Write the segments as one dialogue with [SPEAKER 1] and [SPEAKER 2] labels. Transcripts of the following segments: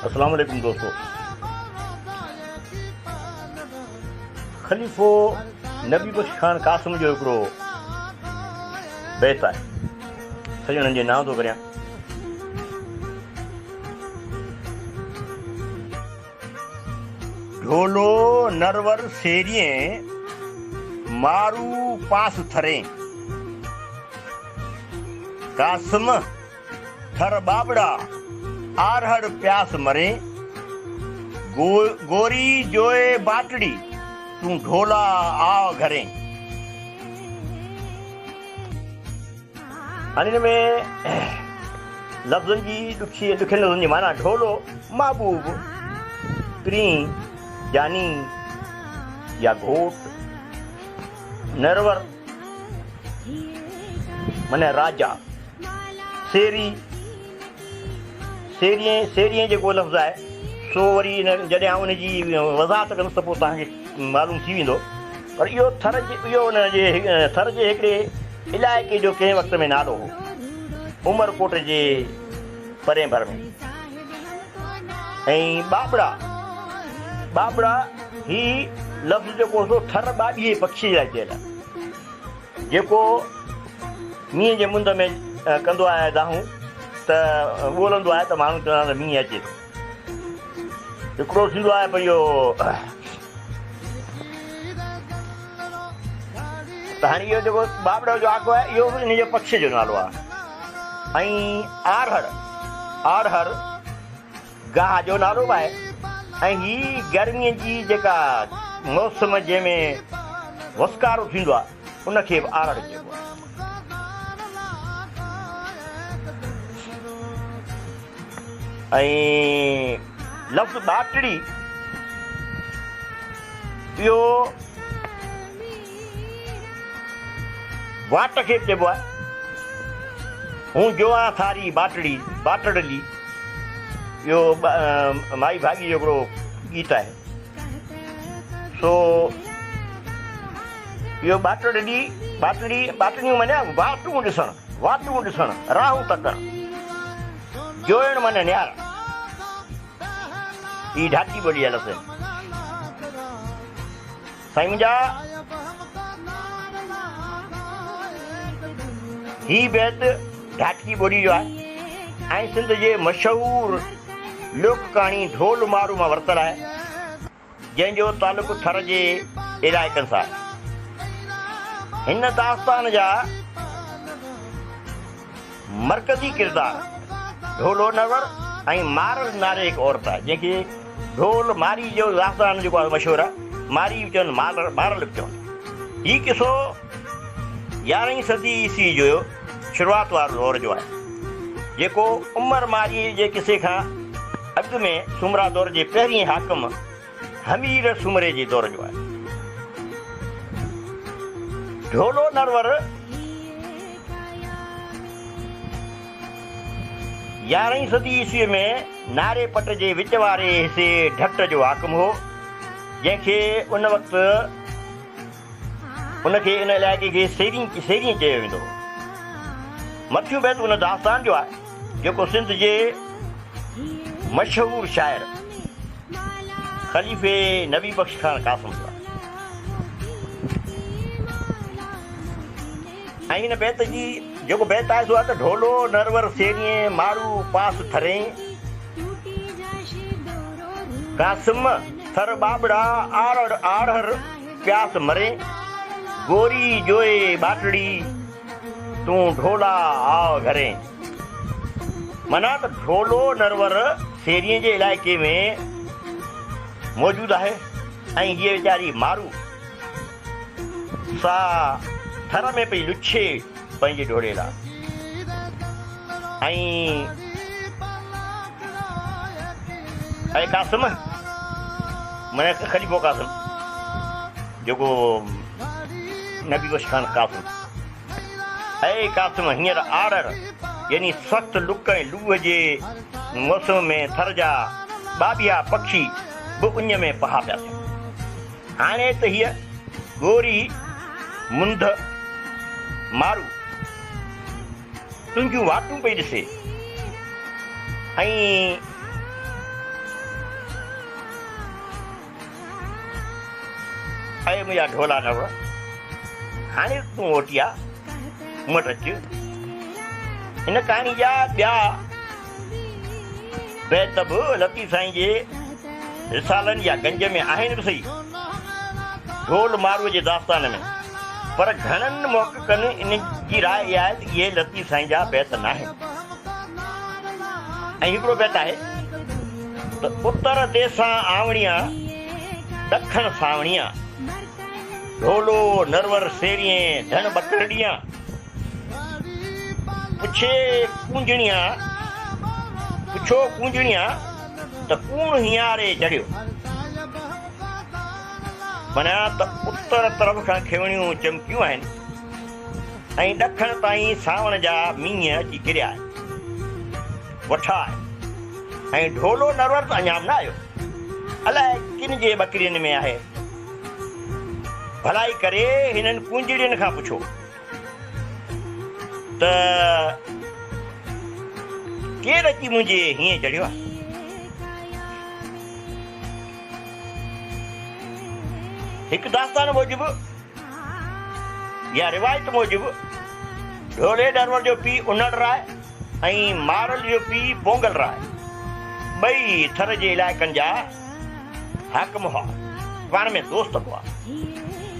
[SPEAKER 1] اسلام عليڪم دوستو خليفو نبي بخش خان قاسم جو هڪڙو بيت آهي سڄڻن جي نانء ٿو ڪريان. ڍولو نرور سيرين، مارو پاس ٿرين. قاسم ٿر ٻاٻڙا، آرهڙ پياس مرين. گوري جوئي باٽڙي، تون ڍولا آء گهرين. هاڻي هن ۾ لفظن جي ڏکي ۽ ڏکين لفظن جي معنيٰ ڍولو، محبوب، پرين، جاني يا گهوٽ، نرور معنيٰ راجا، سيري، سيرين، سيرين جيڪو لفظ آهي سو وري جڏهن آئون ان جي وضاحت ڪندس ته پوء توهان کي معلوم ٿي ويندو پر اهو ٿر جي اهو ان جي ٿر جي هڪڙي علائقي جو ڪنهن وقت ۾ نالو هو عمرڪوٽ جي پرين ڀر ۾ ۽ ٻاٻڙا ٻاٻڙا هي لفظ جيڪو سو ٿر ٻاٻيهي پکي جي لاء چيل آهي جيڪو مينهن جي مند ۾ ڪندو آهي دانهون ته ٻولندو آهي ته ماڻهو چوندا آهن ته مينهن اچي ٿو. هڪڙو ٿيندو آهي پر اهو ته هاڻي اهو جيڪو ٻاٻڙو جو آکو آهي اهو به ان جو پکي جو نالو آهي ۽ آرهڙ آرهڙ گاهه جو نالو به آهي ۽ هي گرميء جي جيڪا موسم جنهن ۾ وسڪارو ٿيندو آهي ان کي به آرهڙ چئبو آهي. ۽ لفظ ٻاٽڙي اهو واٽ کي به چئبو آهي. هون جوان ٿاري ٻاٽڙي ٻاٽڙلي اهو مائي ڀاڳي جو هڪڙو گيت آهي. سو اهو ٻاٽڙلي ٻاٽڙي ٻاٽڙيون معنيٰ واٽون ڏسڻ واٽون ڏسڻ راهون تڪڻ جوئڻ معنيٰ نيارڻ. هي ڍاٽي ٻولي جا لفظ آهن. سائين منهنجا هي بيت ڍاٽڪي ٻولي جو آهي ۽ سنڌ جي مشهور لوڪ ڪهاڻي ڍول مارو مان ورتل آهي، جنهن جو تعلق ٿر جي علائقن سان آهي. هن داستان جا مرڪزي ڪردار ڍولو نور ۽ مارل نالي هڪ عورت آهي، جنهن کي ڍول مارئي جو داستان جيڪو آهي مشهور آهي، مارئي به چون مارل به چون. هي قصو يارهين صدي عيسوي جو شروعات وارو دور جو آهي، جيڪو عمر مارئي جي قصي کان اڳ ۾ سومرا دور جي پهرين حاڪم همير سومري جي دور جو آهي. ڍولو نرور يارهين صدي عيسويء ۾ ناري پٽ جي وچ واري حصي ڍٽ جو حاڪم هو، جنهن کي ان وقت ان کي ان علائقي کي سيرين سيرين چيو ويندو هو. مٿيون بيت ان داستان جو آهي، جيڪو سنڌ جي مشهور شاعر خليفي نبي بخش خان قاسم جو آهي. ۽ هن بيت جي جيڪو بيت آهي سو آهي ته ڍولو نرور سيرين مارو پاس ٿرين قاسم ٿر ٻاٻڙا آرڙ آڙهر پياس مرين گوري جوئي ٻاٽڙي تون ڍولا آء گهرين. معنيٰ ته ڍولو نرور سيرين جي علائقي ۾ موجود آهي ۽ هيء ويچاري مارو سا ٿر ۾ پئي لڇي پنهنجي ڍولي لاء ۽ اي قاسم معنيٰ خليفو قاسم جيڪو نبي بخش خان قاسم اي قاسم هينئر آڙر يعني سخت لڪ ۽ لوهه جي موسم ۾ ٿر جا ٻاٻيها پکي به اڃ ۾ پها پيا ٿين. هاڻي ته هيء ڳوري منڌ مارو تنهنجون واٽون پئي ڏسي ۽ اي منهنجا ڍولا نرور، هاڻي تون موٽي آ، مون وٽ اچ. هن ڪهاڻي جا ٻيا بيت به لطيف سائين جي رسالن يا گنج ۾ آهن به سهي، ڍول ماروء جي داستان ۾، پر گهڻن محققن ان جي راء اها آهي ته اهي لطيف سائين جا بيت ناهن. ۽ هڪڙو بيت آهي ته اتر ديسان آوڻيان، ڏکڻ سانوڻيان، ڍولو نرور سيرين ڌڻ ٻڪرڙيان، پڇي ڪونجڻيان، پڇو ڪونجڻيان ته ڪوڻ هينئاري چڙهيو. معنيٰ ته اتر طرف کان کيوڻيون چمڪيون آهن ۽ ڏکڻ تائين سانوڻ جا مينهن اچي ڪريا آهن، وٺا آهن ۽ ڍولو نرور ته اڃا به نه آيو. الائي ڪن جي ٻڪرين ۾ آهي. ڀلائي ڪري هنن ڪونجڙين کان پڇو ته ڪير اچي منهنجي هينئين چڙهيو آهي؟ هڪ داستان موجب يا روايت موجب ڍولي ڏرور جو پيء انڙ راء ۽ مارل جو پيء پونگل راء ٻئي ٿر جي علائقن جا حاڪم هئا، پاڻ ۾ دوست به هئا.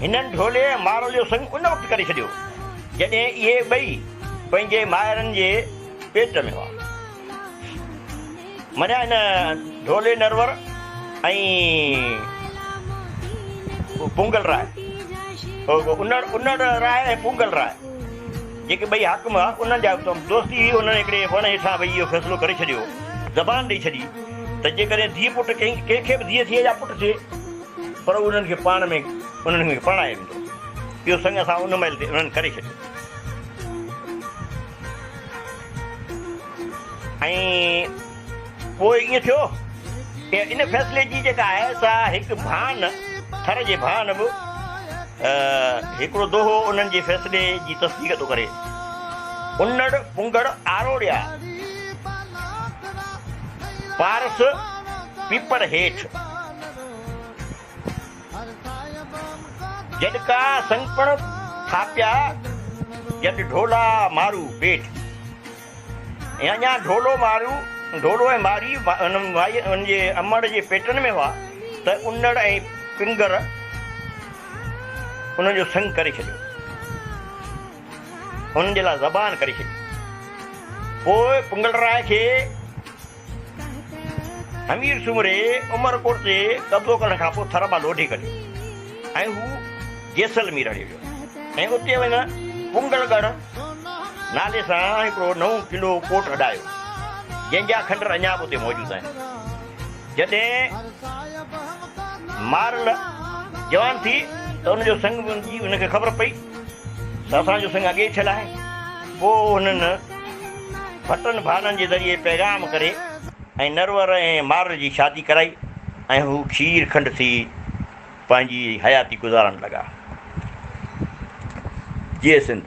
[SPEAKER 1] هنن ڍولي ۽ مارل جو سڱ ان وقت ڪري ڇڏيو، جڏهن اهي ٻئي پنهنجي مائرن جي پيٽ ۾ هئا. معنيٰ هن ڍولي نرور ۽ پونگل راء، انڙ انڙ راء ۽ پونگل راء جيڪي ٻئي حاڪم هئا، انهن جا دوستي هئي. انهن هڪڙي وڻ هيٺان ويهي اهو فيصلو ڪري ڇڏيو، زبان ڏئي ڇڏي ته جيڪڏهن ڌيء پٽ ڪنهن کي به ڌيء ٿئي يا پٽ ٿئي پر انهن کي پاڻ ۾ انهن کي پرڻايو ويندو. اهو سڱ اسان ان مهل تي انهن ڪري ڇڏيو. ۽ پوء ائين ٿيو. ان فيصلي جي جيڪا آهي سا هڪ ڀان، ٿر جي ڀان به هڪڙو دوهو انهن جي فيصلي جي تصديق ٿو ڪري. انڙ پونگڙ آروڙيا، پارس پيپر هيٺ. جڏڪا سنگپڻ ٿاپيا، جڏ ڍولا مارو پيٺ. ۽ اڃا ڍولو مارو، ڍولو ۽ ماري ان جي امڙ جي پيٽن ۾ هئا ته انڙ ۽ پنگر انهن جو سڱ ڪري ڇڏيو. انهن جي لاء زبان ڪري ڇڏي. پوء پنگل راء کي همير سومري عمرڪوٽ تي قبضو ڪرڻ کان پوء ٿر مان لوڍي ڪڍيو ۽ هو جيسلمير هليو ويو ۽ اتي وڃ پنگل ڳڙهه نالي سان هڪڙو نئون قلعو ڪوٽ اڏايو، جنهن جا کنڊر اڃا به اتي موجود آهن. جڏهن مارل جوان ٿي ته ان جو سڱ جي هن کي خبر پئي ته اسان جو سڱ اڳي ئي ٿيل آهي. پوء هنن ڀٽن ڀانن جي ذريعي پيغام ڪري ۽ نرور ۽ مارل جي شادي ڪرائي ۽ هو کير کنڊ ٿي پنهنجي حياتي گذارڻ لڳا. جيئي سنڌ.